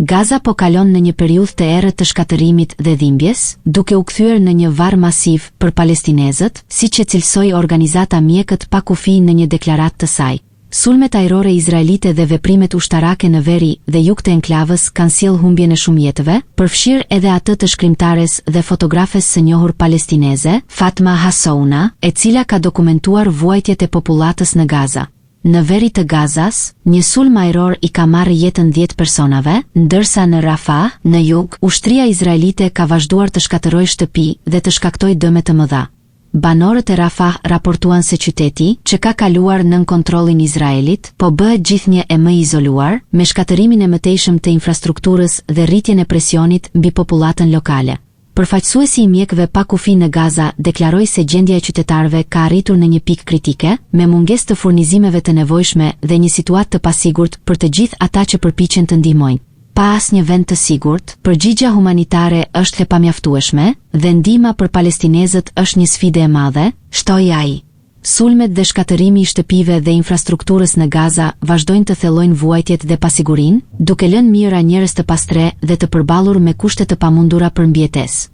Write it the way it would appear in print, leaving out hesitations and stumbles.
Gaza po kalon në një periudhë të errët të shkatërrimit dhe dhimbjes, duke u kthyer në një varr masiv për palestinezët, siç e cilësoi organizata Mjekët pa Kufij në një deklaratë të saj. Sulmet ajrore izraelite dhe veprimet ushtarake në veri dhe jug të enklavës kanë sjellë humbjen e shumë jetëve, përfshirë edhe atë të shkrimtares dhe fotografes së njohur palestineze, Fatma Hassouna, e cila ka dokumentuar vuajtjet e popullatës në Gaza. Në veri të Gazas, një sulm ajror i ka marrë jetën dhjetë personave, ndërsa në Rafah, në jug, ushtria izraelite ka vazhduar të shkatërrojë shtëpi dhe të shkaktojë dëme të mëdha. Banorët e Rafah raportuan se qyteti, që ka kaluar nën kontrollin izraelit, po bëhet gjithnjë e më i izoluar, me shkatërrimin e mëtejshëm të infrastrukturës dhe rritjen e presionit mbi popullatën lokale. Përfaqësuesi i Mjekëve pa Kufij në Gaza deklaroi se gjendja e qytetarëve ka arritur në një pikë kritike, me mungesë të furnizimeve të nevojshme dhe një situatë të pasigurt për të gjithë ata që përpiqen të ndihmojnë. Pa asnjë vend të sigurt, përgjigja humanitare është e pamjaftueshme dhe ndihma për palestinezët është një sfidë e madhe, shtoi ai. Sulmet dhe shkatërrimi i shtëpive dhe infrastrukturës në Gaza vazhdojnë të thellojnë vuajtjet dhe pasigurinë, duke lënë mijëra njerëz të pastrehë dhe të përballur me kushte të pamundura për mbijetesë.